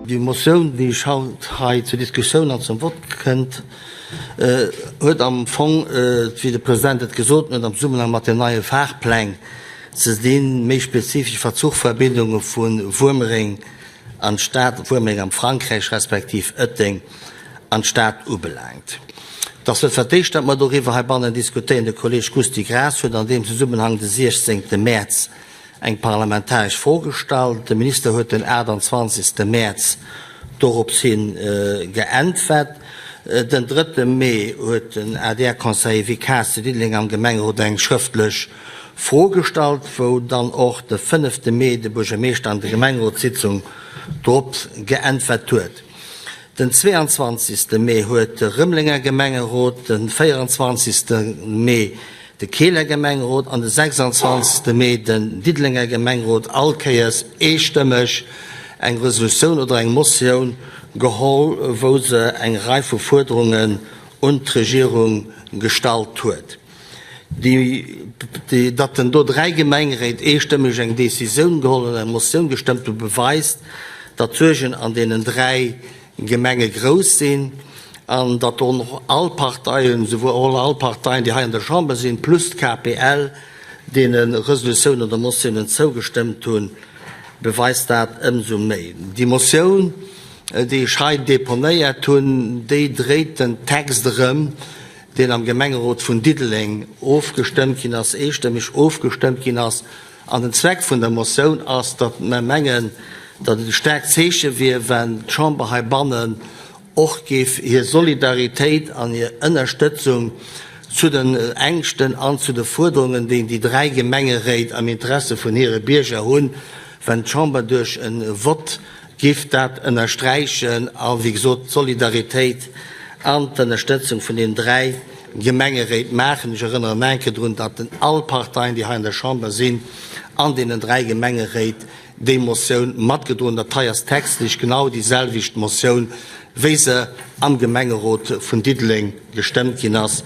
Déi Motioun, déi haut hei zur Diskussioun an zum Vott kënnt, huet am Fong, wéi de President et gesot huet, am Zesummenhang mat den neie Fahrpläng ze dinn, méi spezifesch wat d'Zuchverbindunge vu Wuermereng an d'Stad, Wuermereng am Frankräich respektiv Ëtteng an d'Stad ubelaangt. Et ass net fir d'éischt, datt mer doriwwer heibannen diskutéieren. De Kolleeg Gusty Graas huet an deem Zesummenhang de 16. Mäerz eng parlamentaresch Fro gestallt. De Minister huet den 28. Mäerz dorops hi geäntwert. Den drëtte Mee huet den ADR-Conseiller Vic Haas zu Diddeleng am Gemengerot eng schrëftlech Fro gestallt, wou dann och de fënnefte Mee de Buergermeeschter an der Gemengerotssitzung drop geäntwert huet. Den 22. Mee huet de Rëmelenger Gemengerot, den 24. Mee de Keeler Gemengerot an de 26. Mee den Diddelenger Gemengerot all Kéiers eestëmmeg eng Resolutioun oder eng Motioun geholl, wou se eng Rei vu Fuerderungen un d'Regierung gestallt huet. Déi, datt den do 3 Gemengeréit eestëmmeg eng Décisioun geholl an eng Motioun gestëmmt hunn, beweist, datt d'Suergen an deenen 3 Gemenge grouss sinn an datt och och all Parteien, souwuel all Parteien, déi hei an der Chamber sinn, plus d'KPL, deene Resolutiounen oder Motiounen zougestëmmt hunn, beweist dat ëmsou méi. Déi Motioun, déi ech hei deponéiert hunn, déi dréit den Text erëm, deen am Gemengerot vun Diddeleng ofgestëmmt ginn ass, eestëmmeg ofgestëmmt ginn ass. An den Zweck vun der Motioun ass, datt mer mengen, datt et e staarkt Zeeche wier, wenn d'Chamber heibannen och géif hir Solidaritéit an hir Ënnerstëtzung zu den Ängschten an zu de Fuerderungen, déi déi 3 Gemengeréit am Interesse vun hire Bierger hunn, wenn d'Chamber duerch e Vott Giff dat ënnersträichen a wéi gesot d'Solidaritéit an d'Ënnerstëtzung vun deenen 3 Gemengeréit maachen. Ech erënneren nach eng Kéier drun, datt den all Parteien, déi hei an der Chamber sinn, an deenen 3 Gemengeréit déi Motioun matgedroen. Dat hei ass textlech genau déi selwecht Motioun, wéi se am Gemengerot vun Diddeleng gestëmmt ginn ass.